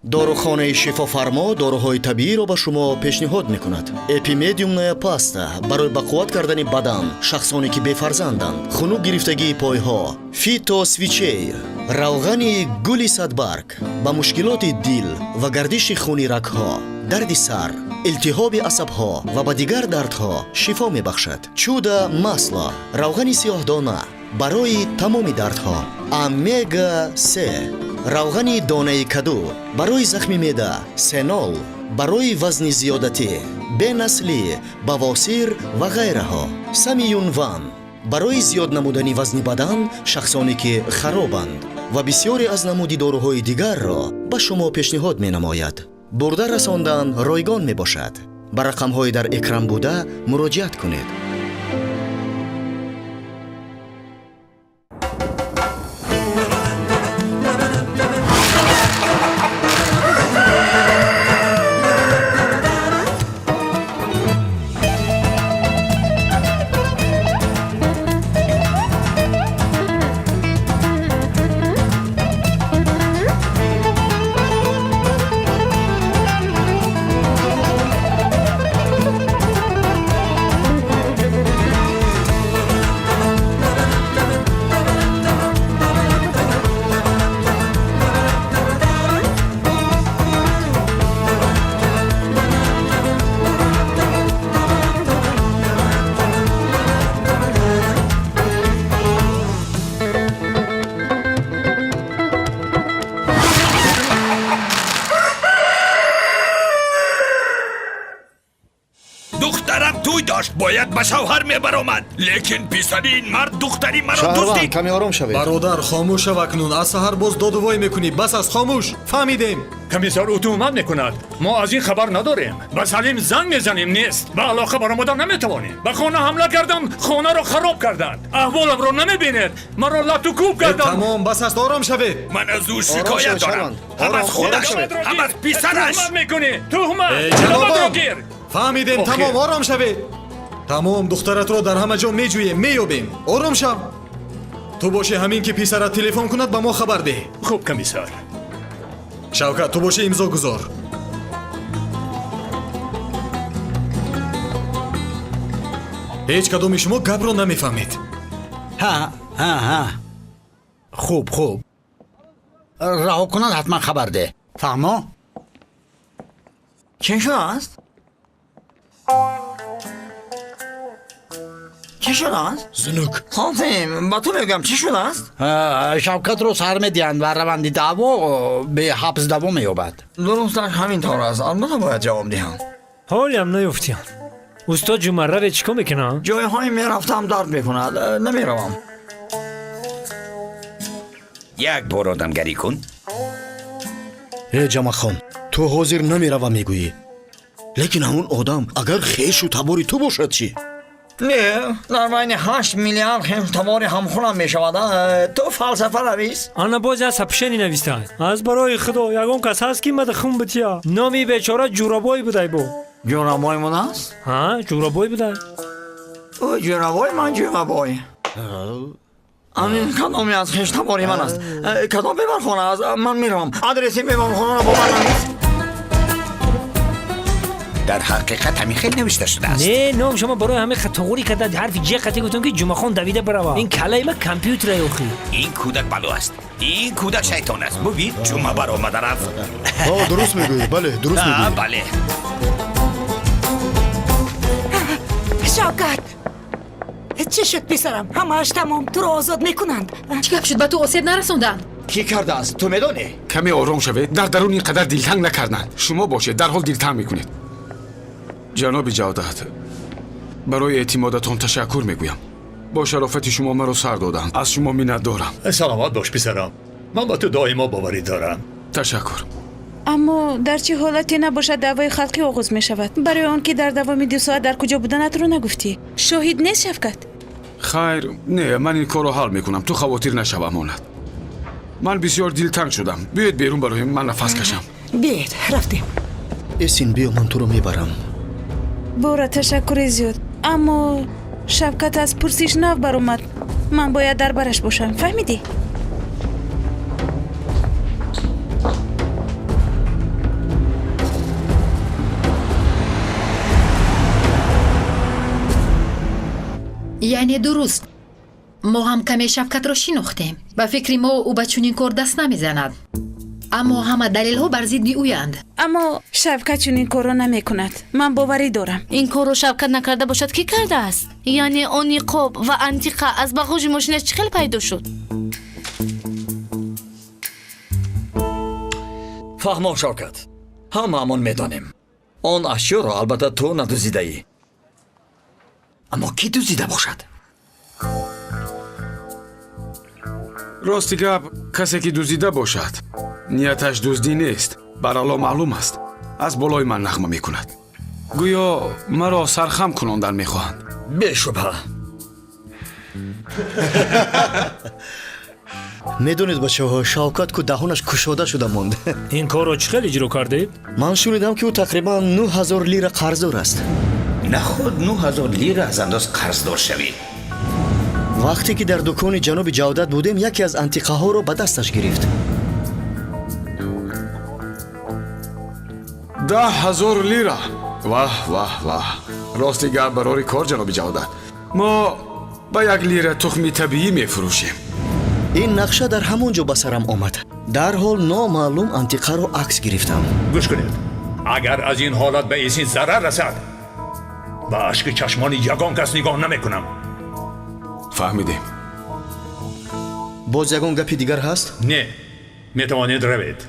Дорухонаи Шифофармо доруҳои табииро ба шумо пешниҳод мекунад. Эпимедиумная паста барои ба қувват кардани бадан, шахсоне ки бефарзанданд, хунук гирифтагии пойҳо, фитосвичей, равғани гули садбарг ба мушкилоти дил ва гардиши хуни рагҳо, дарди сар, илтиҳоби асабҳо ва ба дигар дардҳо шифо мебахшад. Чудо масло, равғани сиёҳдона барои тамоми дардҳо, омега се, равғани донаи каду барои захми меъда, сенол барои вазни зиёдатӣ, бенаслӣ, бавосир ва ғайраҳо, самиюнван барои зиёд намудани вазни бадан, шахсоне ки харобанд ва бисёре аз намуди доруҳои дигарро ба шумо пешниҳод менамояд. Бурда расондан ройгон мебошад. Ба рақамҳои дар экран буда муроҷиат кунед. Духтарам тӯй дошт, бояд ба шавҳар мебаромад, лекин писари ин мард духтари маро Шаҳрванд, дуздид. Каме ором шавед. Бародар, хомӯш шав акнун. Аз саҳар боз доду вой мекунӣ. Бас аст, хомӯш, фаҳмидем. Комиссар, ӯ туҳмат мекунад. Мо аз ин хабар надорем. Ба Салим занг мезанем, нест. Ба алоқа баромадан наметавонем. Ба хона ҳамла кардам, хонаро хароб карданд. Аҳволамро намебинед, маро лату кӯб Э, карданд. Тамом, бас аст, ором шавед. Ман аз ӯ Ором шикоят шавед, дорам. шаҳрванд. Ҳам аз Ором, ором худаш, шавед. ҳам аз писараш. Туҳмат мекунӣ, туҳмат. Э, Ҷанобатро ҷанобон! гир. Фаҳмидем. Охир. Тамом, ором шавед, тамом. Духтаратро дар ҳама ҷо меҷӯем, меёбем, ором шав. Ту бошӣ, ҳамин ки писарат телефон кунад, ба мо хабар деҳ. Хуб, комиссар. Шавкат, ту бошӣ, имзо гузор. Ҳеҷ кадоми шумо гапро намефаҳмед. Ҳа, ҳа, ҳа, хуб, хуб, раҳо кунад, ҳатман хабар деҳ, фаҳмо? Чӣ шудааст? Чӣ шудааст? Зунук. Хотим, ба ту мегӯям, чӣ шудааст? Шавкатро сар медиҳанд ва раванди даъво бе ҳабс давом меёбад. Дурусташ ҳамин тавр аст. Албатта бояд ҷавоб диҳам. Ҳолиам наёфтиям. Устод Ҷума, раве, чӣ кор мекунам? Ҷойҳое мерафтам, дард мекунад, намеравам. Як бор одамгарӣ кун. Э, Ҷамахон, ту ҳозир намерава мегӯӣ, лекин ҳамун одам агар хешу табори ту бошад чӣ? Не, дар байни 8 миллиард хештабори ҳамхунам мешавад, а? Ту фалсафа навис. Ана боз як сообщение навистанд. Аз барои худо, ягон кас ҳаст, ки мада хун бития? Номи бечора Ҷурабой будай бо. Ҷурабой будааст? Ҳа, Ҷурабой будай. Ӯ Ҷурабой, ман Ҷумабой. Анин кадоме аз хештабори ман аст? Кадом беморхона аст? Ман меравам. Адреси беморхонаро бо ман навис. Дар ҳақиқат ҳамин хел навишта шудааст. Не, ном шумо барои ҳамин туғри карда, ҳарфи ҷ қати гуфтам, ки Ҷумахон давида барава. Ин калаи ма компютера охи. Ин кӯдак бало аст, ин кӯдак шайтон аст. Бубин, Ҷума баромада рафт. О, дуруст мегӯӣ, бале, дуруст А, мегӯӣ. Бале. Шавкат, чӣ шуд, писарам? Ҳамааш тамом, туро озод мекунанд. Чӣ гап шуд? Ба ту осеб нарасонданд? Кӣ кардааст, ту медонӣ? Каме ором шавед. Дар дарун ин қадар дилтанг накарданд. Шумо бошед, дарҳол дилтанг мекунед. Ҷаноби Ҷавдат, барои эътимодатон ташаккур мегӯям. Бо шарофати шумо маро сар доданд. Аз шумо миннатдорам. Саломат бош, писарам. Ман ба ту доимо боварӣ дорам. Ташаккур. Аммо дар чӣ ҳолате набошад, даъвои халқӣ оғоз мешавад, барои он ки дар давоми 2 соат дар куҷо буданатро нагуфтӣ. Шоҳид нест, Шавкат? Хайр, не, ман ин корро ҳал мекунам, ту хавотир нашав, Амонат. Ман бисёр дилтанг шудам. Биёед берун бароем, ман нафас кашам. Биед, рафтем. Эсин, биё, ман туро мебарам. Бора, ташаккури зиёд, аммо Шавкат аз пурсиш нав баромад. Ман бояд дар бараш бошам, фаҳмидӣ? Яъне дуруст, мо ҳам каме Шавкатро шинохтем. Ба фикри мо, ӯ ба чунин кор даст намезанад, аммо ҳама далелҳо бар зидди ӯянд. Аммо Шавкат чунин корро намекунад, ман боварӣ дорам. Ин корро Шавкат накарда бошад, кӣ кардааст? Яъне он ниқоб ва антиқа аз бағожи мошинаш чӣ хел пайдо шуд? Фаҳмо, Шавкат, ҳамаамон медонем, он ашёро албатта ту надузидаӣ, аммо кӣ дузида бошад? Рости гап, касе ки дуздида бошад, нияташ дуздӣ нест, барало маълум аст, аз болои ман нағма мекунад. Гӯё маро сархам кунондан мехоҳанд. Бешубҳа. Медонед, бачаҳо, Шавкат ку даҳонаш кушода шуда монд. Ин корро чӣ хел иҷро кардед? Ман шунидам, ки ӯ тақрибан 9000 лира қарздор аст. Наход 9000 лира аз андоз қарздор шавӣ? Вақте ки дар дукони ҷаноби Ҷавдат будем, яке аз антиқаҳоро ба дасташ гирифт. 10 000 лира! Ваҳ, ваҳ, ваҳ! Рости гап, барори кор, ҷаноби Ҷавдат, мо ба 1 лира тухми табиӣ мефурӯшем. Ин нақша дар ҳамон ҷо ба сарам омад. Дарҳол номаълум антиқаро акс гирифтам. Гӯш кунед, агар аз ин ҳолат ба Эсин зарар расад, ба ашки чашмони ягон кас нигоҳ намекунам. Фаҳмидем. Боз ягон гапи дигар ҳаст? Не, метавонед равед.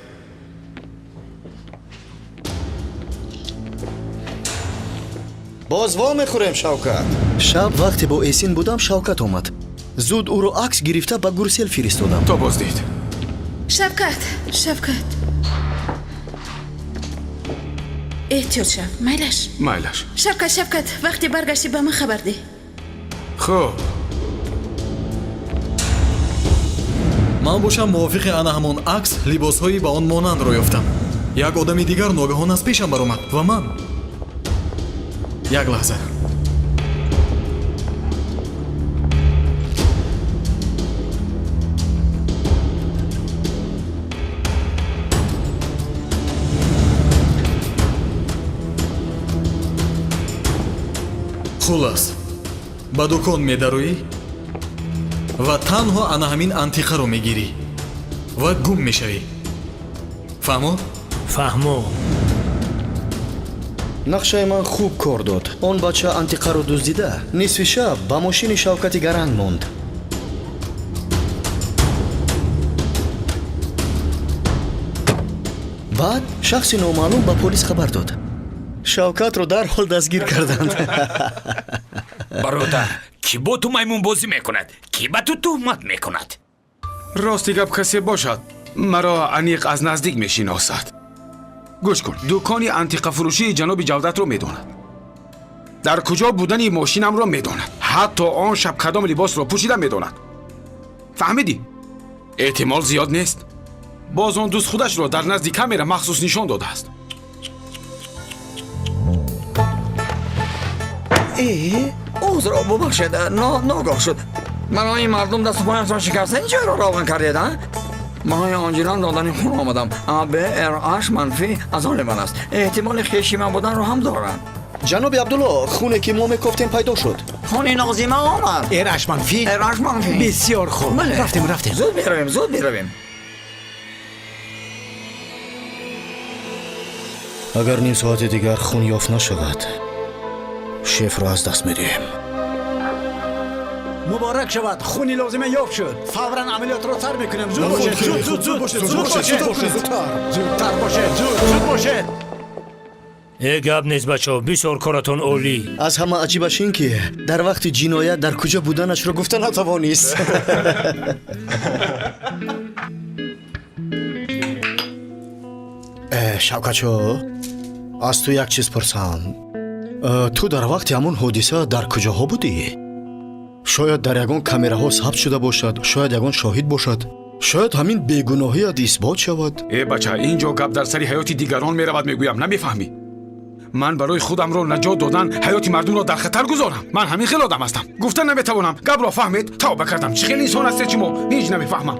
Боз во мехӯрем, Шавкат. Шаб вақте бо Эсин будам, Шавкат омад. Зуд ӯро акс гирифта ба Гурсел фиристодам. То боздид. Шавкат, Шавкат, эҳтиёт шав, майлаш? Майлаш. Шавкат, Шавкат, вақте баргаштӣ, ба ман хабар деҳ. Хуб. Ман бошам, мувофиқи ана ҳамон акс либосҳои ба он монандро ёфтам. Як одами дигар ногаҳон аз пешам баромад ва ман як лаҳза. Хулас, ба дукон медароӣ ва танҳо ана ҳамин антиқаро мегирӣ ва гум мешавӣ. Фаҳмо? Фаҳмо. Нақшаи ман хуб кор дод. Он бача антиқаро дуздида, нисфи шаб ба мошини Шавкати гаранг монд. Баъд шахси номаълум ба полис хабар дод. Шавкатро дарҳол дастгир карданд. Бародар, кӣ бо ту маймунбозӣ мекунад? Кӣ ба ту туҳмат мекунад? Рости гап, касе бошад, маро аниқ аз наздик мешиносад. Гӯш кун, дукони антиқафурӯшии ҷаноби Ҷавдатро медонад, дар куҷо будани мошинамро медонад, ҳатто он шаб кадом либосро пӯшида медонад. Фаҳмидӣ? Эҳтимол зиёд нест. Боз он дӯст худашро дар назди камера махсус нишон додааст. Узро, бубахшед, ногоҳ шуд. Барои мардум дасту поямтон шикаста ин ҷойро равған кардед, а? Барои оҷилан додани хун омадам. А Б Рh манфӣ аз они ман аст. Эҳтимоли хеши ман буданро ҳам дорад. Ҷаноби Абдулло, хуне ки мо мекофтем, пайдо шуд. Хуни нозима омад. Рh манфӣ. Рh манфӣ. Бисёр хуб. Рафтем, рафтем. Зуд меравем, зуд меравем. Агар ним соати дигар хун ёфт нашавад, шефро аз даст медиҳем. Муборак шавад, хуни лозима ёфт шуд. Фавран амалиётро сар мекунем. Зуд бошед, зуд, зуд, зуд бошед, зуд бошед, зудтар бошед, зуд, зуд бошед. Э, гап нест, бачаҳо, бисёр коратон олӣ. Аз ҳама аҷибаш ин, ки дар вақти ҷиноят дар куҷо буданашро гуфта натавонист. Э, Шавкатчо, аз ту як чиз пурсам. Ту дар вақти ҳамон ҳодиса дар куҷоҳо будӣ? Шояд дар ягон камераҳо сабт шуда бошад, шояд ягон шоҳид бошад, шояд ҳамин бегуноҳият исбот шавад. Э, бача, ин ҷо гап дар сари ҳаёти дигарон меравад, мегӯям, намефаҳмӣ? Ман барои худамро наҷот додан ҳаёти мардумро дар хатар гузорам? Ман ҳамин хел одам ҳастам? Гуфта наметавонам. Гапро фаҳмед? Тавба кардам, чӣ хел инсон ҳастед шумо, ҳеҷ намефаҳмам.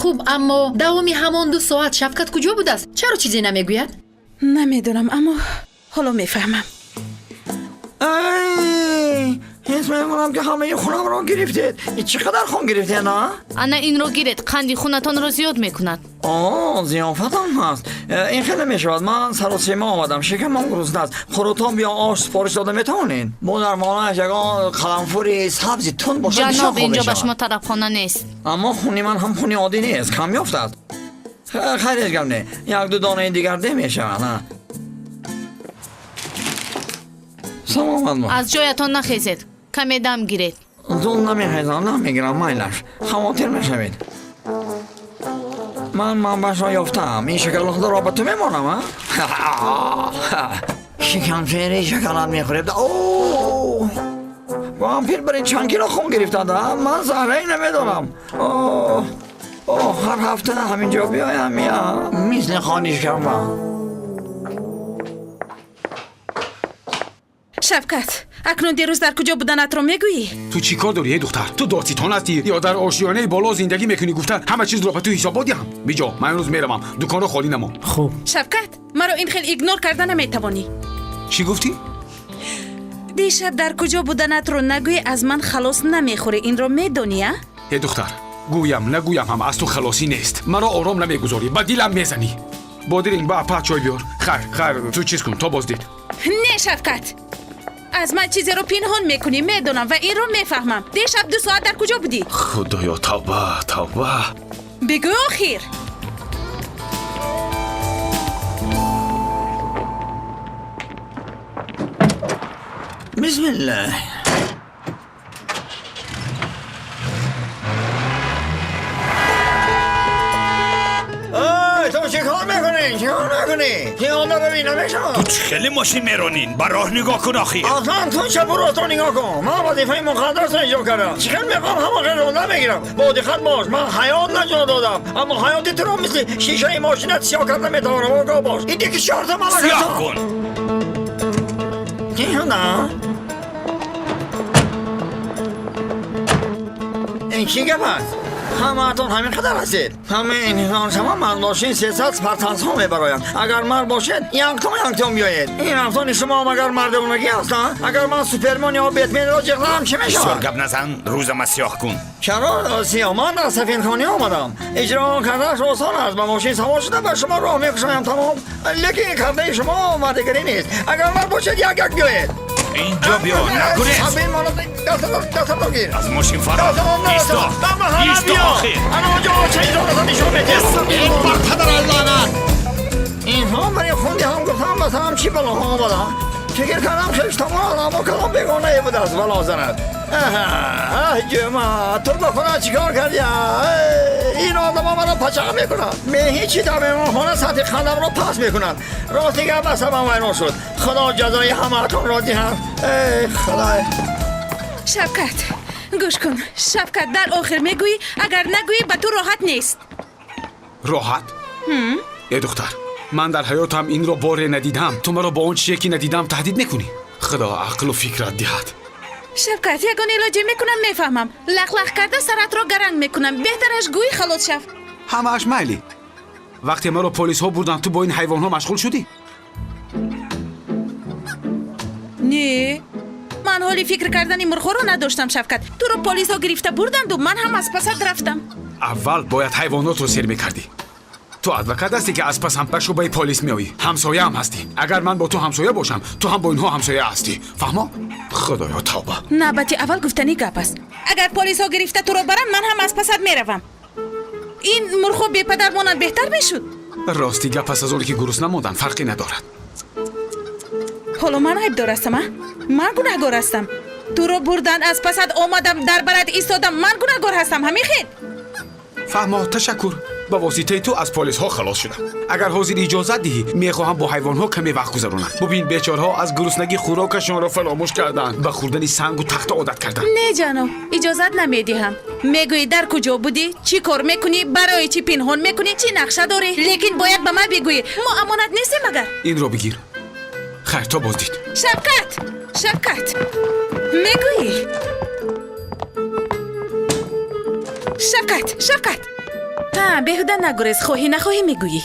Хуб, аммо давоми ҳамон 2 соат Шавкат куҷо будааст? Чаро чизе намегӯяд? Намедонам, аммо ҳоло мефаҳмам. Ҳис мекунам ки ҳамаи хунамро гирифтед. Чӣ қадар хун гирифтед, а? Ана инро гиред, қанди хунатонро зиёд мекунад. О, зиёфатам ҳаст. Ин хеле мешавад. Ман саросема омадам, шикамам гурусна аст. Хурутоб ё ош супориш дода метавонед? Бо дар болааш ягон қаламфури сабзи тунд бошад, бисёр Ҷаноб, хуб инҷо ба мешавад. шумо тарабхона нест. Аммо хуни ман ҳам хуни оддӣ нест, камёфт аст. Хайр, ҳеҷ гап не, як-ду донаи дигар де мешавад. Саломат бош. Аз ҷоятон нахезед, каме дам гиред. Зул намехезам, намегирам, майлаш, хавотир нашавед. Ман манбаъшро ёфтаам. Ин шоколадро ба ту мемонам, а? Шикамшери шоколад мехӯред. О, вампир барин чанд кило хун гирифтанд, а? Ман заррае намедонам. О, ҳар ҳафта ҳамин ҷо биёям, я мисли хони шикамба. Шавкат, акнун дирӯз дар куҷо буданатро мегӯӣ? Ту чӣ кор дорӣ, эй духтар? Ту додситон ҳастӣ ё дар ошиёнаи боло зиндагӣ мекунӣ? Гуфта ҳама чизро ба ту ҳисобот диҳам. Биҷо, ман имрӯз меравам, дуконро холӣ намон. Хуб. Шавкат, маро ин хел игнор карда наметавонӣ. Чӣ гуфтӣ? Дишаб дар куҷо буданатро нагӯӣ, аз ман халос намехӯрӣ, инро медонӣ, а? Эй духтар, гӯям нагӯям ҳам аз ту халосӣ нест. Маро ором намегузорӣ, ба дилам мезанӣ. Бодиринг, ба апа чой биёр. Хайр, хайр, ту чиз кун, то боздид. Не, Шавкат, аз ман чизеро пинҳон мекунӣ, медонам ва инро мефаҳмам. Дишаб 2 соат дар куҷо будӣ? Худоё, тавба, тавба. Бигӯ охир. Бисмиллаҳ. Ой, ту чӣ кор мекунӣ? Чӣ кор мекунӣ? Пиёда равӣ намешавад. Ту чӣ хеле мошин меронӣ? Ба роҳ нигоҳ кун охир. Аслан ту чапу ростро нигоҳ кун. Ман вазифаи муқаддасро иҷро кардам. Чӣ хел мехоҳам ҳама ғайрро намегирам. Бо диққат бош, ман ҳаёт наҷот додам, аммо ҳаёти туро мисли шишаи мошинат сиёҳ карда метавонам. Огоҳ бош. Ин дики чорта малак Сиёҳ кун. Чӣ шуда? Ин чӣ гап аст? Ҳамаатон ҳамин қадар ҳастед. Ҳамаи интизор шава, мардошин 300 спартансҳо мебароянд. Агар мард бошед, якто якто биёед. Ин рафтони шумо магар мардонагӣ аст, а? Агар ман Супермон ё Бетменро ҷиғ занам, чӣ мешавад? Бисёр гап назан, рӯзама сиёҳ кун. Чаро сиёҳ? Ман аз сафедхонӣ омадам. Иҷро кардааш осон аст. Ба мошин савор шуда ба шумо роҳ мекушоям, тамом. Лекин кардаи шумо мардигарӣ нест. Агар мард бошед, як як биёед. Инҷо биё, нагурез. Аз мошин фарор. Исто, исто охир. Ана онҷо чизро нишон медиҳам. Бар падара лаънат. Инҳо барои хунди ҳам гуфтам, ба сарам чӣ балоҳо омада. Фикр кардам хештамон, аммо калом бегонае будааст, бало занад. Аҳ, ҷума, ту ба худо чӣ кор кардӣ? Ин одамо маро пачақа мекунанд. Меҳи чӣ дар меҳмонхона сатҳи қандамро паст мекунанд. Рости гап асабам вайрон шуд. Худо ҷазои ҳамаатонро диҳад. Эй худой. Шавкат, гӯш кун. Шавкат, дар охир мегӯӣ, агар нагӯӣ ба ту роҳат нест. Роҳат? Эй духтар, ман дар ҳаётам инро боре надидам. Ту маро бо он чизе ки надидам таҳдид мекунӣ. Худо ақлу фикрат диҳад. Шавкат, ягон илоҷе мекунам, мефаҳмам. Лахлах карда саратро гаранг мекунам. Беҳтараш гӯй, халос шав. Ҳамааш майли. Вақте маро полисҳо бурданд, ту бо ин ҳайвонҳо машғул шудӣ? Не, ман ҳоли фикр кардани мурғҳоро надоштам, Шавкат. Туро полисҳо гирифта бурданду ман ҳам аз пасат рафтам. Аввал бояд ҳайвонотро сер мекардӣ. Ту адвокат ҳастӣ, ки аз пасам ба шӯъбаи полис меоӣ. Ҳамсояам ҳастӣ. Агар ман бо ту ҳамсоя бошам, ту ҳам бо инҳо ҳамсоя ҳастӣ. Фаҳмо? Худоё, тавба. Навбати аввал гуфтани гап аст. Агар полисҳо гирифта туро баранд, ман ҳам аз пасат меравам. Ин мурғҳо бепадар монанд беҳтар мешуд. Рости гап, пас аз оне ки гурусна монданд, фарқе надорад. Ҳоло ман айбдор ҳастам, а? Ман гунаҳгор ҳастам. Туро бурданд, аз пасат омадам, дар барат истодам, ман гунаҳгор ҳастам, ҳамин хел? Фаҳмо, ташаккур. Ба воситаи ту аз полисҳо халос шудам. Агар ҳозир иҷозат диҳӣ, мехоҳам бо ҳайвонҳо каме вақт гузаронам. Бубин, бечорҳо аз гуруснагӣ хӯрокашонро фаромӯш карданд, ба хӯрдани сангу тахта одат карданд. Не, ҷаноб, иҷозат намедиҳам. Мегӯӣ дар куҷо будӣ, чӣ кор мекунӣ, барои чӣ пинҳон мекунӣ, чӣ нақша дорӣ, лекин бояд ба ман бигӯӣ. Мо амонат нестем агар. Инро бигир. Хайр, то боздид. Шавкат, Шавкат, мегӯӣ? Шавкат, Шавкат. Ҳа, беҳуда нагурез, хоҳӣ нахоҳӣ мегӯӣ.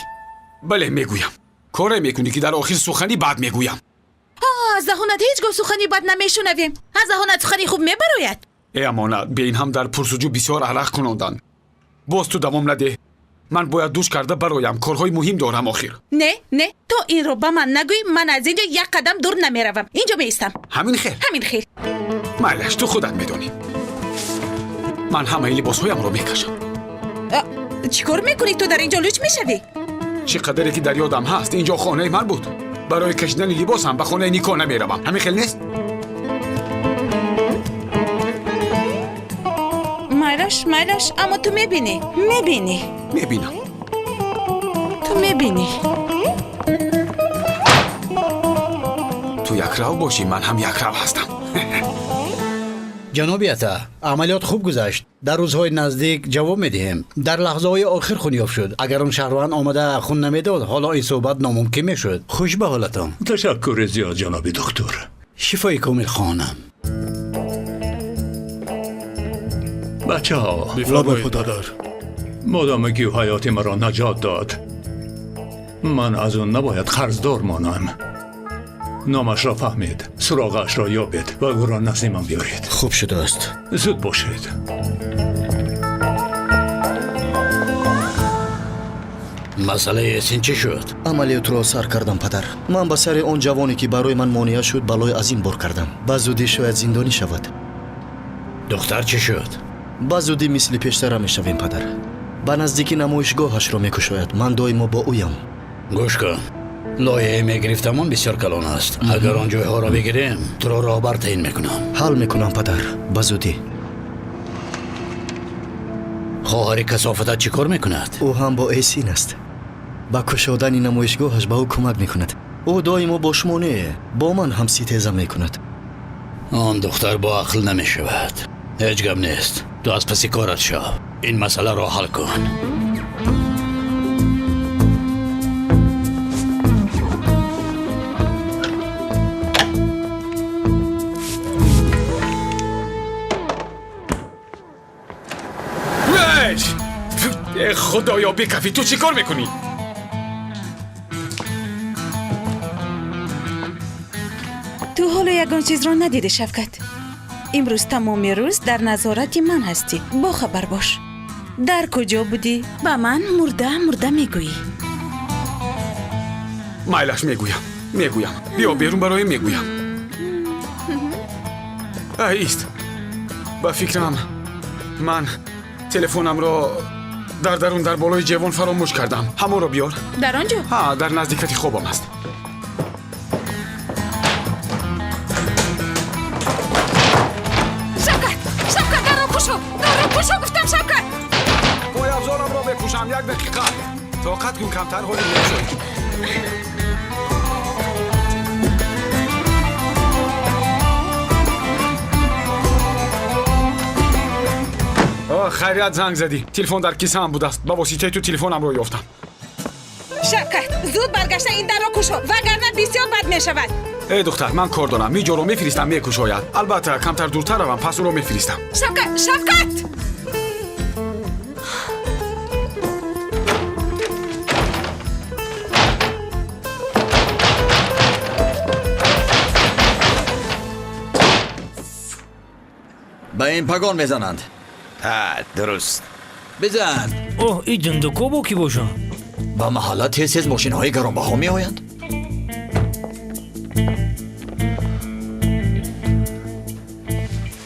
Бале, мегӯям. Коре мекунӣ, ки дар охир сухани бад мегӯям. Ҳа, Аз даҳонат ҳеҷ гоҳ сухани бад намешунавем. Аз даҳонат сухани хуб мебарояд. Э амонат, бе ин ҳам дар пурсуҷӯ бисёр арақ кунонданд. Боз ту давом надеҳ. Ман бояд душ карда бароям, корҳои муҳим дорам охир. Не, не, то инро ба ман нагӯй, ман аз инҷо як қадам дур намеравам. Инҷо меистам. Ҳамин хел? Ҳамин хел. Майлаш, ту худат медонӣ. Ман ҳамаи либосҳоямро мекашам. Чӣ кор мекунӣ? Ту дар инҷо луч мешавӣ? Чӣ қадаре ки дар ёдам ҳаст, инҷо хонаи ман буд. Барои кашидани либосам ба хонаи Нико намеравам. Ҳамин хел нест? Майлаш, майлаш, аммо ту мебинӣ, мебинӣ. Мебинам. Ту мебинӣ. Ту якрав бошӣ, ман ҳам якрав ҳастам. Ҷаноби ата, амалиёт хуб гузашт. Дар рӯзҳои наздик ҷавоб медиҳем. Дар лаҳзаҳои охир хун ёфт шуд. Агар он шаҳрванд омада хун намедод, ҳоло ин суҳбат номумкин мешуд. Хуш ба ҳолатон. Ташаккури зиёд, ҷаноби доктор. Шифои комил хоҳонам. Бачаҳо, Лабай, падар. Модоме ки ӯ ҳаёти маро наҷот дод, ман аз ӯ набояд қарздор монам. Номашро фаҳмед, суроғаашро ёбед ва ӯро назди ман биёред. Хуб шудааст. Зуд бошед. Масъалаи Эсин чӣ шуд? Амалиётро сар кардам, падар. Ман ба сари он ҷавоне ки барои ман монеа шуд, балои азим бор кардам. Ба зудӣ шояд зиндонӣ шавад. Духтар чӣ шуд? Ба зудӣ мисли пештара мешавем, падар. Ба наздикӣ намоишгоҳашро мекушояд. Ман доимо бо ӯям. Гӯш кун, лоиҳае мегирифтам, он бисёр калон аст. Агар он ҷойҳоро бигирем, туро роҳбар таъин мекунам. Ҳал мекунам, падар, ба зудӣ. Хоҳари касофатат чӣ кор мекунад? Ӯ ҳам бо Эсин аст. Ба кушодани намоишгоҳаш ба ӯ кӯмак мекунад. Ӯ доимо бо шумо не, бо ман ҳам ситеза мекунад. Он духтар бо ақл намешавад. Ҳеҷ гап нест. Ту аз паси корат шав. Ин масъаларо ҳал кун. Худоё, бекафӣ, ту чӣ кор мекунӣ? Ту ҳоло ягон чизро надидӣ, Шавкат. Имрӯз тамоми рӯз дар назорати ман ҳастӣ. Бохабар бош. Дар куҷо будӣ? Ба ман мурда мурда мегӯӣ. Майлаш, мегӯям, мегӯям. Биё берун, барои мегӯям. Ист. Ба фикрам, ман телефонамро дар дарун дар болои ҷевон фаромӯш кардам. Ҳамонро биёр. Дар он ҷо? Ҳа, дар наздикати хобам аст. Шавкат! Шавкат, дарро кушо! Дарро кушо, гуфтам, Шавкат! Пойафзоламро мепӯшам, як дақиқа. Тоқат кун, камтар ҳоли мешавӣ. Хайрият занг задӣ. Телефон дар кисаам будааст. Ба воситаи ту телефонамро ёфтам. Шавкат, зуд баргашта ин дарро кушо, вагарна бисёр бад мешавад. Эй духтар, ман кор дорам. Миҷоро мефиристам, мекушояд. Албатта, камтар дуртар равам, пас ӯро мефиристам. Шавкат, Шавкат! Ба ин пагон мезананд. Ҳа, дуруст. Бизан. Оҳ, ин дундуко бо кӣ бошанд? Ба маҳалла тез тез мошинҳои гаронбаҳо меоянд.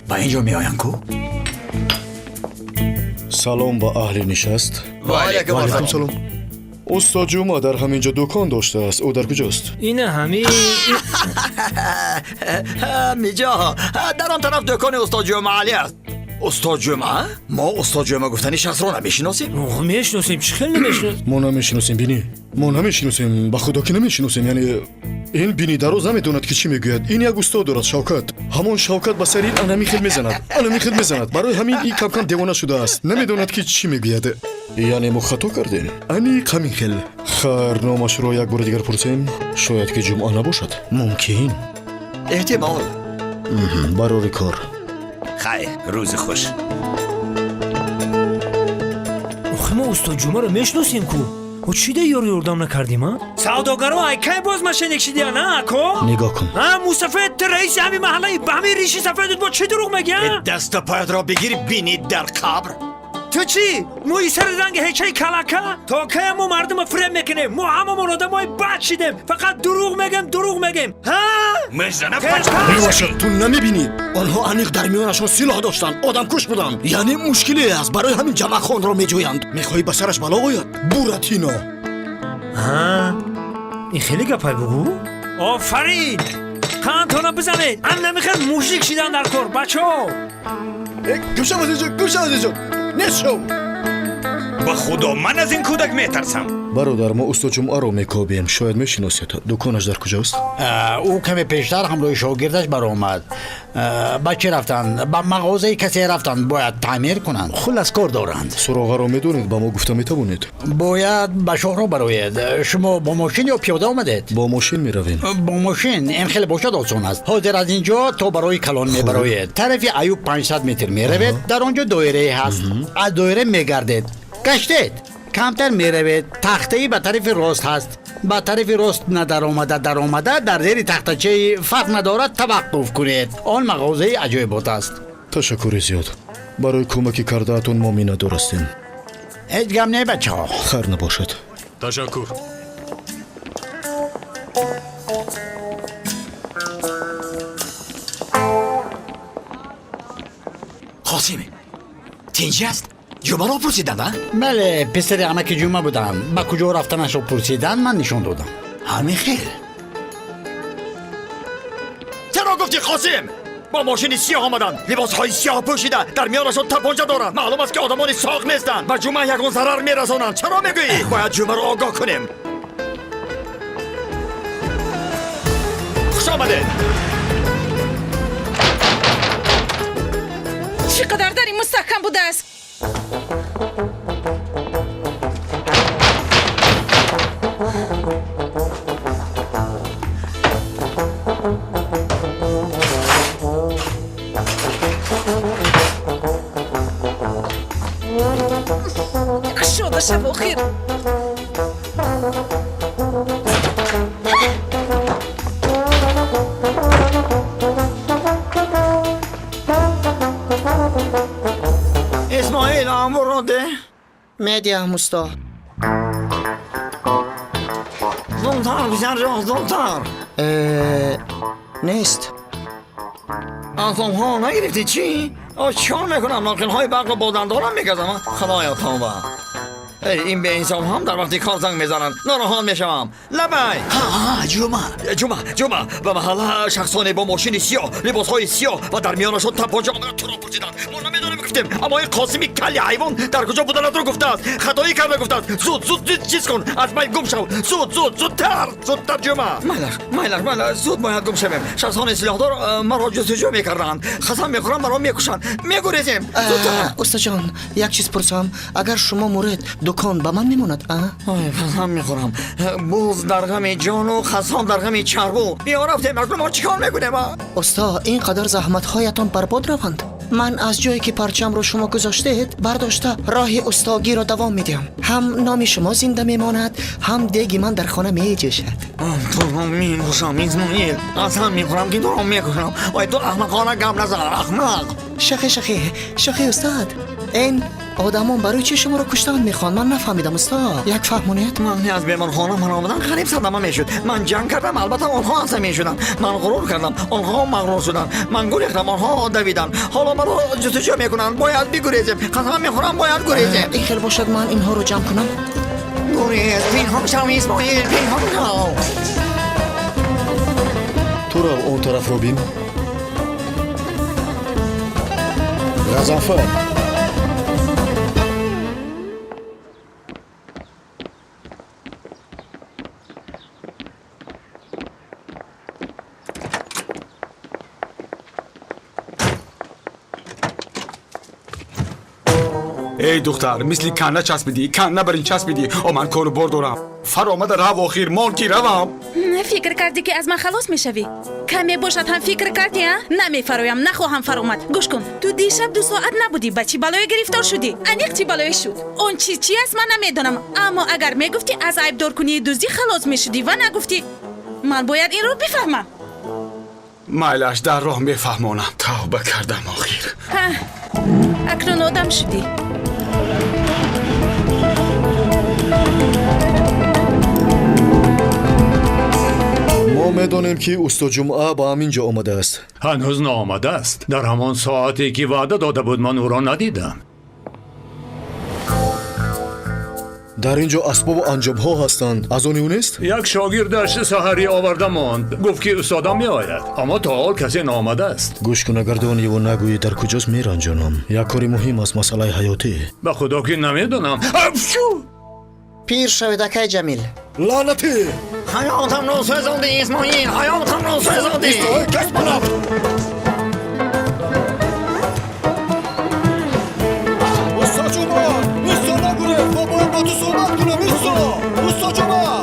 Ба ин ҷо меоянд ку? Салом ба аҳли нишаст. Ва алайкум ассалом. Салом. Устод Ҷума дар ҳамин ҷо дукон доштааст. Ӯ дар куҷост? Ина ҳамин. Ҳамиҷо. Дар он тараф дукони устод Ҷума Алӣ аст. Устод Ҷума? Мо устод Ҷума гуфтани шахсро намешиносем? Мешиносем, чӣ хел намешиносем? Мо намешиносем, бинӣ. Мо намешиносем, ба худо ки намешиносем. Яъне ин бини дароз намедонад ки чӣ мегӯяд. Ин як устод дорад, Шавкат. Ҳамон Шавкат ба сари ин анами хел мезанад, анами хел мезанад. Барои ҳамин ин камкам девона шудааст. Намедонад ки чӣ мегӯяд. Яъне мо хато кардем. Аниқ ҳамин хел. Хайр, номашро як бори дигар пурсем. Шояд ки ҷумъа набошад. Мумкин. Эҳтимол. Барори кор. Хайр, рӯзи хуш. Охи, мо устод Ҷумъаро мешиносем ку? О чида ёру ёрдам накардим, а? Савдогаро ай кай боз мошенник шидиян, а, ако? Нигоҳ кун. А, мусафед, ту раиси ҳамин маҳаллаи, ба ҳамин риши сафедут бо чӣ дурӯғ мегӣ, а? Дасту поятро бигир, бинӣ дар қабр. Ту чӣ? Мӯи сари ранги ҳечаи калака? То кая мо мардума фиреб мекунем? Мо ҳамамон одамои бад шидем, фақат дурӯғ мегем, дурӯғ мегем, ҳа? Мезана. Мебошад, ту намебинӣ, онҳо аниқ дар миёнашон силоҳ доштанд, одамкуш буданд. Яъне мушкиле аст, барои ҳамин ҷамъахонро меҷӯянд. Мехоҳӣ ба сараш бало ояд, Буратино? Ҳа, ин хеле гапай бугӯ. Офарин, қандтона бизанед. Ам намехел мужик шидан дар кор, бачаҳо. Гум шав аз инҷо, гум шав аз инҷо, нест шав. Ба худо, ман аз ин кӯдак метарсам. Бародар, мо усто Ҷумъаро мекобем, шояд мешиносед. Дуконаш дар куҷост? Ӯ каме пештар ҳамроҳи шогирдаш баромад. Ба чӣ рафтанд? Ба мағозаи касе рафтанд, бояд таъмир кунанд, хуллас кор доранд. Суроғаро медонед? Ба мо гуфта метавонед? Бояд ба шоҳро бароед. Шумо бо мошин ё пиёда омадед? Бо мошин меравем. Бо мошин ин хеле бошад осон аст. Ҳозир аз ин ҷо то барои калон мебароед, тарафи Аюб 500 метр меравед, дар он ҷо доирае ҳаст, аз доира мегардед, гаштед, камтар меравед, тахтаи ба тарафи рост ҳаст, ба тарафи рост надаромада, даромада, дар зери тахтачаи фарқ надорад таваққуф кунед. Он мағозаи аҷоибот аст. Ташаккури зиёд барои кӯмаки кардаатон, мо миннатдор ҳастем. Ҳеҷ гап не, бачаҳо. Хайр набошад. Ташаккур. Қосим, тинҷ аст? Ҷумъаро пурсиданд, а? Бале, писари амаки Ҷума будам. Ба куҷо рафтанашро пурсиданд, ман нишон додам. Ҳамин хел. Чаро гуфтӣ, Қосим? Бо мошини сиёҳ омаданд, либосҳои сиёҳ пӯшида, дар миёнашон тапонча доранд. Маълум аст, ки одамони соғ нестанд, ба Ҷумъа ягон зарар мерасонанд. Чаро мегӯӣ? Бояд Ҷумъаро огоҳ кунем. Хуш омадед. Чӣ қадар дари мустаҳкам будааст! Кушода шав охир. Исмоил, амбурро де. Медиҳам, усто. Зудтар, писарҷон, зудтар. Нест. Асобҳо нагирифтӣ, чӣ? Чикор мекунам? Ноқилҳои барқро бо дандонам мегазам. Худоё, тавба! Ин беинсоф ҳам дар вақти кор занг мезананд, нороҳат мешавам. Лабай. Ҷума, Ҷума, Ҷума, ба маҳалла шахсоне бо мошини сиёҳ, либосҳои сиёҳ ва дар миёнашон тапонча омада, туро пурсиданд. Мо намедонем, гуфтем, аммо ин Қосими калли ҳайвон дар куҷо буданатро гуфтааст, хатоӣ карда гуфтааст. Зуд, зуд, зуд, чиз кун, аз байн гум шав, зуд, зуд, зудтар, зудтар, Ҷума. Майлаш, майлаш, майлаш, зуд бояд гум шавем. Шахсони силоҳдор маро ҷустуҷӯ мекарданд, қасам мехӯрам, маро мекушанд. Мегурезем, зудтар. Устаҷон, як чиз пурсам: агар шумо муред, дукон ба ман мемонад, а? Ой, қасам мехӯрам, буз дар ғами ҷону қассоб дар ғами чарбу. Биё, рафтем. Акнун мо чӣ кор мекунем, а? Усто, ин қадар заҳматҳоятон барбод раванд? Ман аз ҷое ки парчамро шумо гузоштед бардошта, роҳи устогиро давом медиҳам. Ҳам номи шумо зинда мемонад, ҳам деги ман дар хона меҷӯшад. Туро мекушам, Исмоил, қасам мехӯрам, ки туро мекушам. Ой, ту аҳмақона гап назан, аҳмақ. Шахе, шахе, шахе, устод, ин одамон барои чӣ шуморо куштан мехоҳанд? Ман нафаҳмидам, устод, як фаҳмонед. Ман аз беморхона баромадан қариб садама мешуд. Ман ҷанг кардам, албатта онҳо асаб мешуданд. Ман ғурур кардам, онҳо мағрур шуданд. Ман гурехтам, онҳо давиданд. Ҳоло маро ҷустуҷӯ мекунанд. Бояд бигурезем, қасам мехӯрам, бояд гурезем. Ин хел бошад, ман инҳоро ҷамъ кунам. Гурез, пинҳон шав, Исмоил, пинҳон шав. Ту рав он тарафро бин. Ғазанфар. Эй духтар, мисли канна часпидӣ, канна бар ин часпидӣ. О, ман кору бор дорам. Фаромада рав охир, мон ки равам. Фикр кардӣ ки аз ман халос мешавӣ? Каме бошад ҳам фикр кардӣ, а? Намефароям, нахоҳам фаромад. Гӯш кун, ту дишаб 2 соат набудӣ, ба чӣ балое гирифтор шудӣ? Аниқ чӣ балое шуд? Он чиз чи аст, ман намедонам, аммо агар мегуфтӣ аз айбдоркунии дуздӣ халос мешудӣ ва нагуфтӣ. Ман бояд инро бифаҳмам. Майлаш, дар роҳ мефаҳмонам. Тавба кардам охир. Ҳа, акнун одам шудӣ. Мо медонем ки усто Ҷумъа ба ҳамин ҷо омадааст. Ҳанӯз наомадааст. Дар ҳамон соате ки ваъда дода буд, ман ӯро надидам. Дар ин ҷо асбобу анҷомҳо ҳастанд. Аз они ӯ нест? Як шогирдаш саҳарӣ оварда монд. Гуфт ки устодам меояд, аммо то ҳол касе наомадааст. Гӯш кун, агар дониву нагӯӣ дар куҷост, меранҷонам. Як кори муҳим аст, масъалаи ҳаётӣ. Ба худо ки намедонам. Афчу! Пир шавед, акай Ҷамил. Лаънатӣ! Ҳаётамро сӯзондӣ, Исмоил, ҳаётамро сӯзондӣ. Кас манам! Усто Ҷумъа! Усто, нагурез! Мо бояд бо ту суҳбат кунем, усто! Усто Ҷумъа!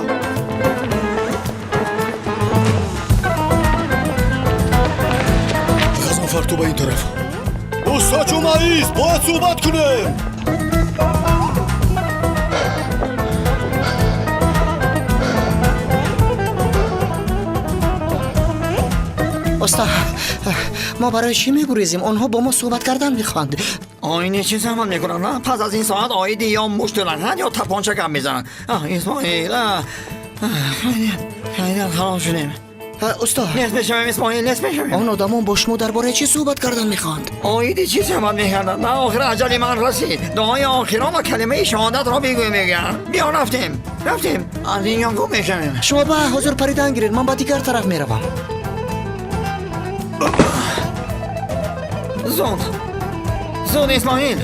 Ғазанфар, ту ба ин тараф. Усто Ҷумъа ист! Бояд суҳбат кунем! Уста, мо барои чӣ мегурезем? Онҳо бо мо суҳбат кардан мехоҳанд. Оине чӣ заҳмат мекунанд? Пас аз ин соат оиди ё мушту лагад ё тапонча гап мезананд. Исмоил, хайрият, халос шудем. Усто, нест мешавем, Исмоил, нест мешавем. Он одамон бо шумо дар бораи чӣ суҳбат кардан мехоҳанд? Оиди чӣ суҳбат мекарданд? На, охир аҷали ман расид. Дуои охирон ва калимаи шаҳодатро бигӯ мегӯянд. Биё, рафтем, рафтем, аз ин ҷо гум мешавем. Шумо ба ҳозир паридан гиред, ман ба дигар тараф меравам. Зуд, зуд, Исмоил,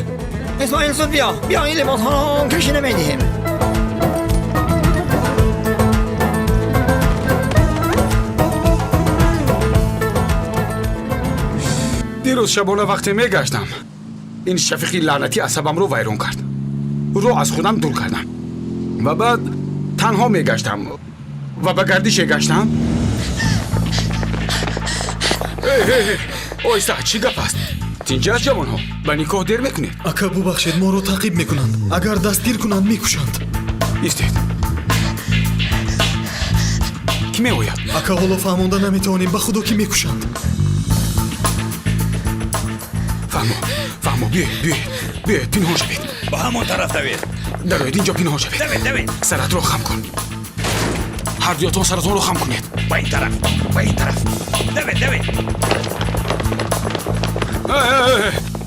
Исмоил, зуд биё, биё, ин либосҳоро кашида медиҳем. Дирӯз шабона вақте мегаштам, ин шафиқи лаънатӣ асабамро вайрон кард. Ӯро аз худам дур кардам ва баъд танҳо мегаштам ва ба гардише гаштам. Оҳиста, чӣ гап аст? Тинҷи аст, ҷавонҳо? Ба никоҳ дер мекунед? Ака, бубахшед, моро таъқиб мекунанд. Агар дастгир кунанд, мекушанд. Истед. Кӣ меояд? Ака, ҳоло фаҳмонда наметавонем, ба худо ки мекушанд. Фаҳмо, фаҳмо, биёед, биёед, биёед, пинҳон шавед. Ба ҳамон тараф давед. Дароед, инҷо пинҳон шавед. Давед, давед. Саратро хам кун. Ҳар дуятон саратонро хам кунед. Ба ин тараф, ба ин тараф. Давед, давед.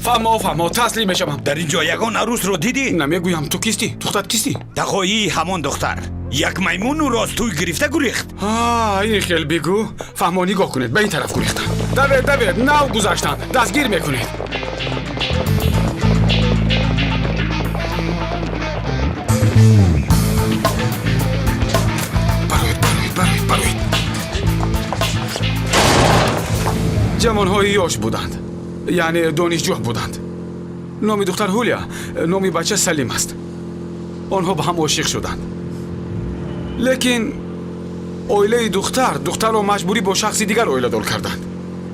Фаҳмо, фаҳмо, таслим мешавам. Дар ин ҷо ягон арӯсро дидӣ? Намегӯям, ту кистӣ? Духтар кистӣ? Тағоии ҳамон духтар. Як маймун ӯро аз тӯй гирифта гурехт. Ин хел бигӯ. Фаҳмо, нигоҳ кунед, ба ин тараф гурехтанд. Давед, давед, нав гузаштанд. Дастгир мекунед. Бароед, бароед, бароед, бароед. Ҷавонҳои ёш буданд, яъне донишҷӯ буданд. Номи духтар Ҳулия, номи бача Салим аст. Онҳо ба ҳам ошиқ шуданд. Лекин оилаи духтар духтарро маҷбурӣ бо шахси дигар оиладор карданд.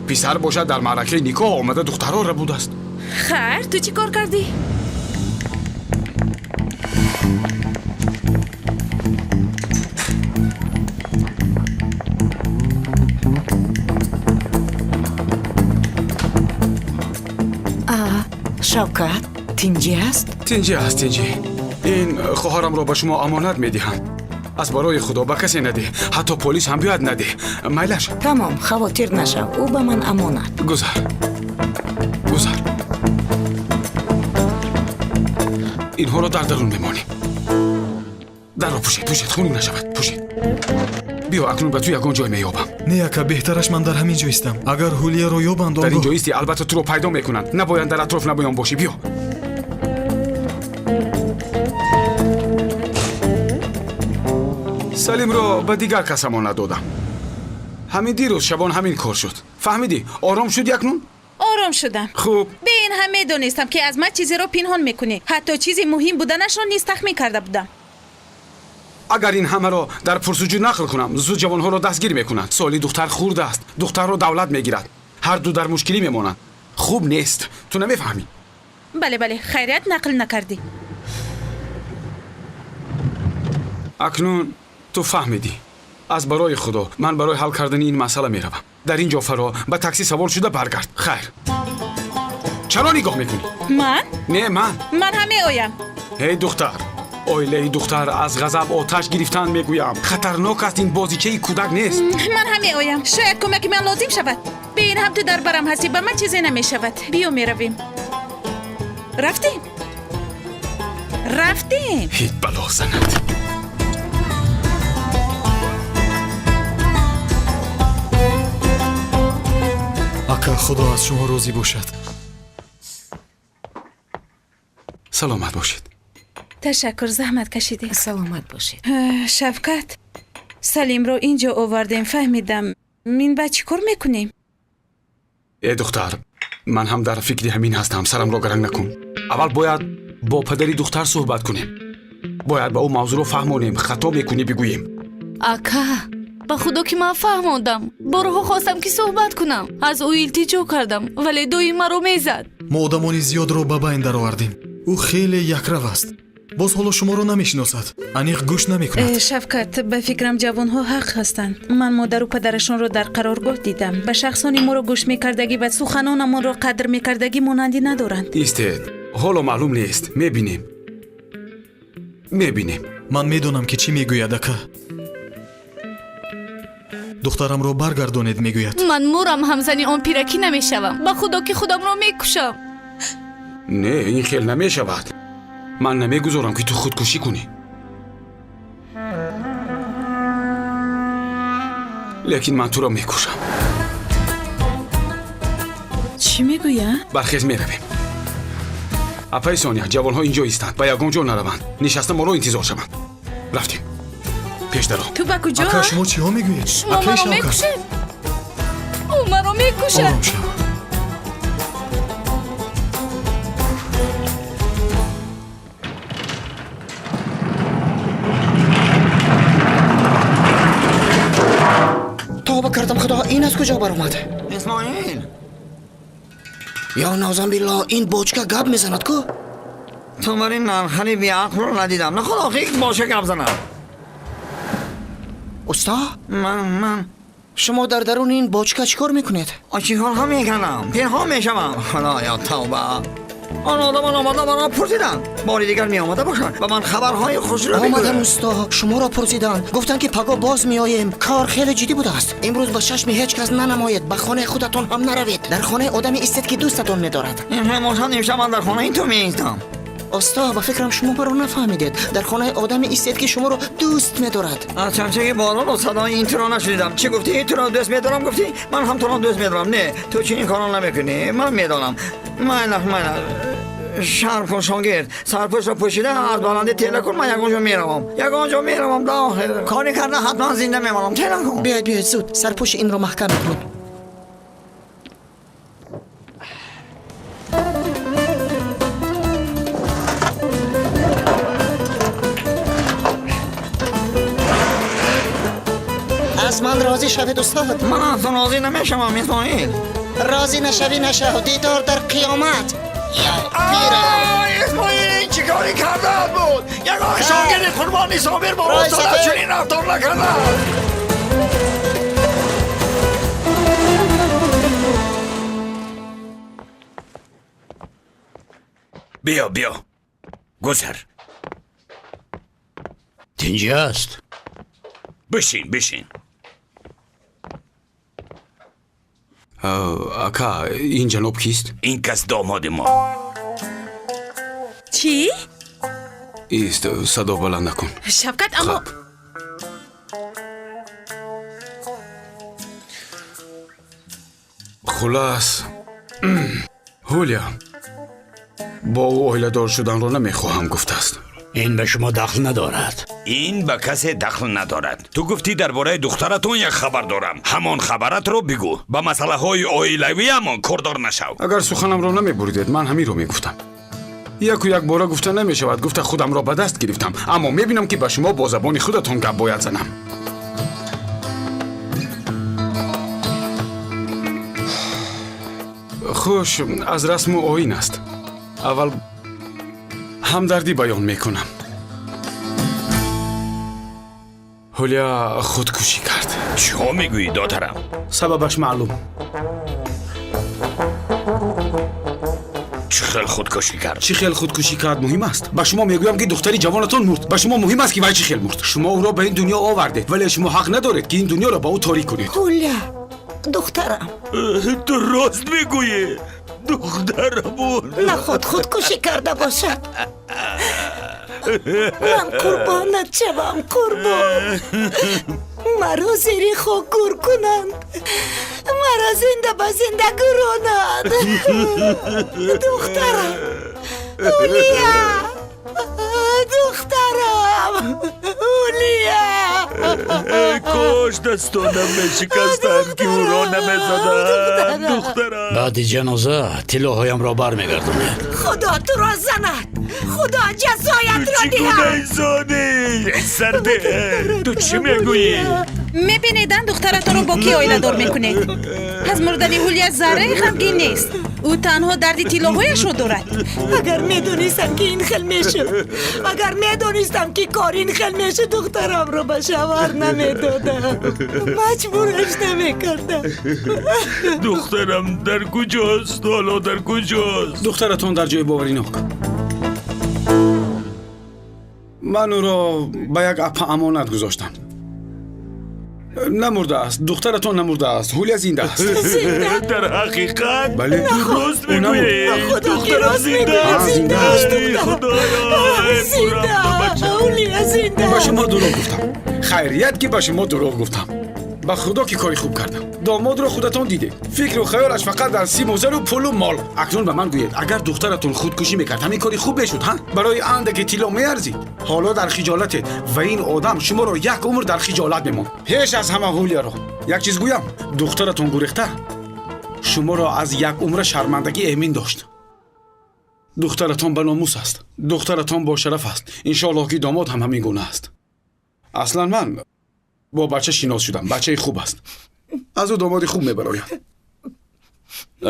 Писар бошад дар маъракаи никоҳ омада духтарро рабудааст. Хайр, ту чӣ кор кардӣ? Шавкат, тинҷӣ аст? Тинҷӣ аст, тинҷӣ. Ин хоҳарамро ба шумо амонат медиҳам. Аз барои худо ба касе надеҳ, ҳатто полис ҳам биёяд надеҳ. Майлаш? Тамом, хавотир нашав, ӯ ба ман амонат. Гузар, гузар. Инҳоро дар дарун мемонем. Дарро пӯшед, пӯшед, хунук нашавад, пӯшед. Биё, акнун ба ту ягон ҷой меёбам. Не, ака, беҳтараш ман дар ҳамин ҷо истам. Агар Ҳулияро ёбанд, дар ин ҷо истӣ, албатта туро пайдо мекунанд. Набояд дар атроф набоён бошӣ. Биё. Салимро ба дигар кас амонат додам. Ҳамин дирӯз шабон ҳамин кор шуд. Фаҳмидӣ? Ором шуд якнун? Ором шудам. Хуб. Бе ин ҳам медонистам ки аз ман чизеро пинҳон мекунӣ. Ҳатто чизи муҳим буданашро низ тахмин карда будам. Агар ин ҳамаро дар пурсуҷӯ нақл кунам, зуд ҷавонҳоро дастгир мекунанд. Соли духтар хурд аст, духтарро давлат мегирад. Ҳар ду дар мушкилӣ мемонанд. Хуб нест, ту намефаҳмӣ. Бале, бале, хайрият нақл накардӣ. Акнун ту фаҳмидӣ. Аз барои Худо ман барои ҳал кардани ин масъала меравам. Дар ин ҷо фаро ба таксӣ савор шуда баргард. Хайр. Чаро нигоҳ мекунӣ? Ман? Не, ман. Ман ҳам меоям. Эй духтар, оилаи духтар аз ғазаб оташ гирифтан мегӯям. Хатарнок аст, ин бозичаи кӯдак нест. Ман ҳам меоям. Шояд кӯмаки ман лозим шавад. Бе ин ҳам ту дар барам ҳастӣ, ба ман чизе намешавад. Биё меравем. Рафтем. Рафтем. Ҳит бало занад. Ака, Худо аз шумо розӣ бошад. Саломат бошед. Ташаккур, заҳмат кашидед. Саломат бошед. Шавкат, Салимро инҷо овардем, фаҳмидам. Минбаъд чӣ кор мекунем? Э духтар, ман ҳам дар фикри ҳамин ҳастам, сарамро гаранг накун. Аввал бояд бо падари духтар суҳбат кунем. Бояд ба ӯ мавзӯъро фаҳмонем, хато мекунӣ бигӯем. Ака, ба Худо ки ман фаҳмондам. Борҳо хостам ки суҳбат кунам. Аз ӯ илтиҷо кардам, вале доим маро мезад. Мо одамони зиёдро ба байн даровардем. Ӯ хеле якрав аст. Боз ҳоло шуморо намешиносад, аниқ гӯш намекунад. Шавкат, ба фикрам ҷавонҳо ҳақ ҳастанд. Ман модару падарашонро дар қароргоҳ дидам. Ба шахсони моро гӯш мекардагӣ ва суханонамонро қадр мекардагӣ монандӣ надоранд. Истед, ҳоло маълум нест. Мебинем, мебинем. Ман медонам ки чӣ мегӯяд, ака. Духтарамро баргардонед, мегӯяд. Ман мурам, ҳамзани он пиракӣ намешавам. Ба Худо ки худамро мекушам. Не, ин хел намешавад. Ман намегузорам ки ту худкушӣ кунӣ. Лекин ман туро мекушам. Чӣ мегӯя? Бархез, меравем. Апаи Соня, ҷавонҳо инҷо истанд, ба ягон ҷо нараванд. Нишаста моро интизор шаванд. Рафтем. Пеш даро. Ту ба куҷо? Ака, шумо чиҳо мегӯед? Шумо маро мекушед. Ӯ маро мекушад. Ором шав. Тавба кардам, Худо, ин аз куҷо баромад? Исмоил. Ё назам билло, ин бочка гап мезанад ку? Ту бар ин нархани беақлро надидам. На Худо хик боша гап занад. Усто? Ман шумо дар даруни ин бочка чӣ кор мекунед? Чӣ корҳо мекардам? Пинҳон мешавам. Худоё, тавба. Он одамон омада маро пурсиданд. Бори дигар меомада бошанд ва ман хабарҳои хушро бигӯям. Омадан усто, шуморо пурсиданд. Гуфтанд ки паго боз меоем. Кор хеле ҷиддӣ будааст. Имрӯз ба чашми ҳеҷ кас нанамоед, ба хонаи худатон ҳам наравед. Дар хонаи одаме истед ки дӯстатон медорад. Ин ҳамошан имшаб ман дар хонаи ту меистам. Усто, ба фикрам шумо маро нафаҳмидед. Дар хонаи одаме истед ки шуморо дӯст медорад. Аз чамчаки болоро садои ин туро нашунидам. Чӣ гуфтӣ? Туро дӯст медорам гуфтӣ? Ман ҳам туро дӯст медорам. Не, ту чунин корро намекунӣ. Ман медонам. Майлах, майлах. Шарм кун, шогирд. Сарпӯшро пӯшида аз баландӣ тела кун, ман ягон ҷо меравам. Ягон ҷо меравам. Да охир. Коре карда ҳатман зинда мемонам. Тела кун. Биёед, биёед, зуд. Сарпӯши инро маҳкам мекунем. Аз ман розӣ шавед, устод. Ман аз ту розӣ намешавам, Исмоил. Розӣ нашавӣ, нашав. Дидор дар қиёмат. Пирам. Исмоил, ин чӣ коре кардаат буд? Ягон шогирди Қурбони Собир бо устодаш чунин рафтор накардааст. Биё, биё, гузар. Тинҷӣ аст. Бишин, бишин. Ака, ин ҷаноб кист? Ин кас домоди мо. Чӣ? Ист, садо баланд накун. Шавкат, аммо хулас, Ҳулия бо ӯ оиладор шуданро намехоҳам гуфтааст. Ин ба шумо дахл надорад. Ин ба касе дахл надорад. Ту гуфтӣ дар бораи духтаратон як хабар дорам. Ҳамон хабаратро бигӯ. Ба масъалаҳои оилавиамон кордор нашав. Агар суханамро намебуридед, ман ҳаминро мегуфтам. Яку як бора гуфта намешавад, гуфта худамро ба даст гирифтам, аммо мебинам ки ба шумо бо забони худатон гап бояд занам. Хуш, аз расму оин аст. Аввал ҳамдардӣ баён мекунам. Ҳулия худкушӣ кард. Чиҳо мегӯӣ, додарам? Сабабаш маълум. Чӣ хел худкушӣ кард? Чӣ хел худкушӣ кард муҳим аст. Ба шумо мегӯям ки духтари ҷавонатон мурд. Ба шумо муҳим аст ки вай чӣ хел мурд. Шумо ӯро ба ин дунё овардед, вале шумо ҳақ надоред ки ин дунёро ба ӯ торик кунед. Ҳулия, духтарам. Ту рост мегӯӣ. Духтарам мурд. Наход худкушӣ карда бошад. Ман қурбонат шавам, қурбон. Маро зери хок гур кунанд, маро зинда ба зинда гуронанд. Духтарам, Ҳулия, духтарам, Ҳулия. Кош дастонам мешикастанд ки ӯро намезадам. Духтарам. Баъди ҷаноза тиллоҳоямро бармегардонед. Худо туро занад, Худо ҷазоятро Ту чӣ диҳад. гуна инсонӣ? Сарде, ту чӣ мегӯӣ? Мебинедан духтаратонро бо кӣ оиладор мекунед? Аз мурдани Ҳулия зарраи ғамгин нест. Ӯ танҳо дарди тиллоҳояшро дорад. Агар медонистам ки ин хел мешуд, агар медонистам ки кор ин хел мешуд, духтарамро ба шавҳар намедодам, маҷбураш намекардам. Духтарам дар куҷост? Ҳоло дар куҷост? Духтаратон дар ҷои боваринок. Ман ӯро ба як апа амонат гузоштам. Намурдааст, духтаратон намурдааст, Ҳулия зинда аст. Дар ҳақиқат? Бале. Ту рост мегӯӣ? Духтарам зинда аст. Зинда аст. Зинда. Ба шумо дурӯғ гуфтам. Хайрият ки ба шумо дурӯғ гуфтам. Ба худо ки кори хуб кардам. Домодро худатон дидед. Фикру хаёлаш фақат дар симу зару пулу мол. Акнун ба ман гӯед, агар духтаратон худкушӣ мекард, ҳамин кори хуб мешуд, ҳа? Барои андаке тилло меарзид. Ҳоло дар хиҷолатед ва ин одам шуморо як умр дар хиҷолат мемонд. Пеш аз ҳама Ҳулияро. Як чиз гӯям, духтаратон гурехта шуморо аз як умра шармандагӣ эмин дошт. Духтаратон ба номус аст. Духтаратон бошараф аст. Иншоаллоҳ ки домод ҳам ҳамин гуна аст. Аслан ман бо бача шинос шудам. Бачаи хуб аст. Аз ӯ домоди хуб мебарояд.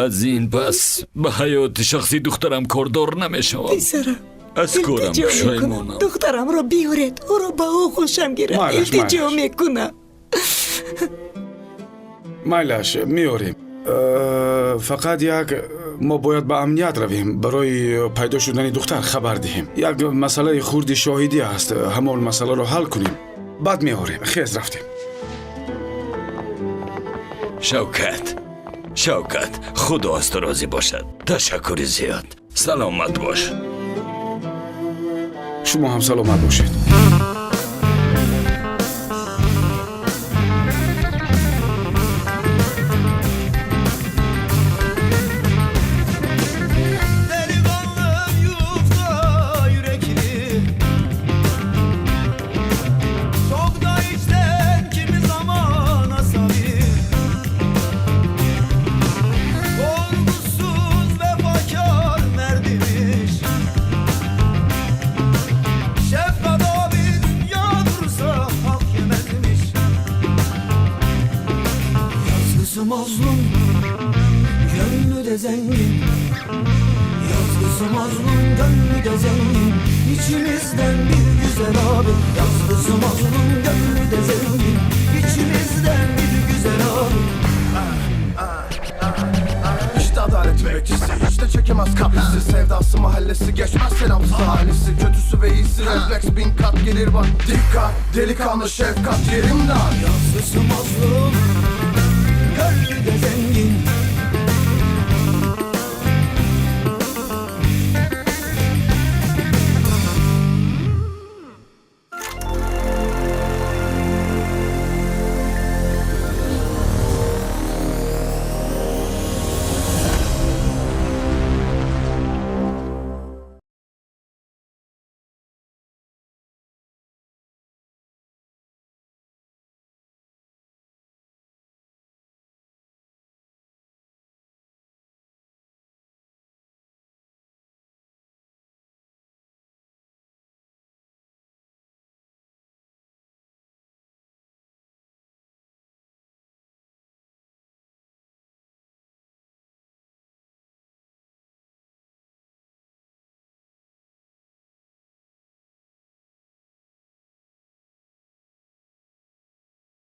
Аз ин пас ба ҳаёти шахсии духтарам кордор намешавам. Писарам, аз корам илтиҷо мекунам, пушаймонам. духтарамро биёред, ӯро ба оғӯшам гирад. Майлаш, Илтиҷо майлаш. мекунам. Майлаш, меорем. Фақат як мо бояд ба амният равем, барои пайдо шудани духтар хабар диҳем. Як масъалаи хурди шоҳидӣ аст, ҳамон масъаларо ҳал кунем, баъд меорем. Хез, рафтем. Шавкат, Шавкат, худо аз ту розӣ бошад. Ташаккури зиёд. Саломат бош. Шумо ҳам саломат бошед. Delikanlım yufka yürekli, çok da içten kimi zaman asabi, korkusuz vefakar merd imiş. Şefkat abi dünya dursa hak yemezmiş. Yazgısı mazlum, gönlü de zengin. Yazgısı mazlum, gönlü de zengin. İçimizden bir güzel abi. Yazgısı mazlum, gönlü de zengin. İçimizden bir güzel abi. İşte adalet bekçisi, hiç de çekemez kaprisi. Sevdası mahallesi, geçmez selamsız ailesi. Kötüsü ve iyisi, refleks bin kat gelir bak. Dikkat, delikanlı şefkat yerimden.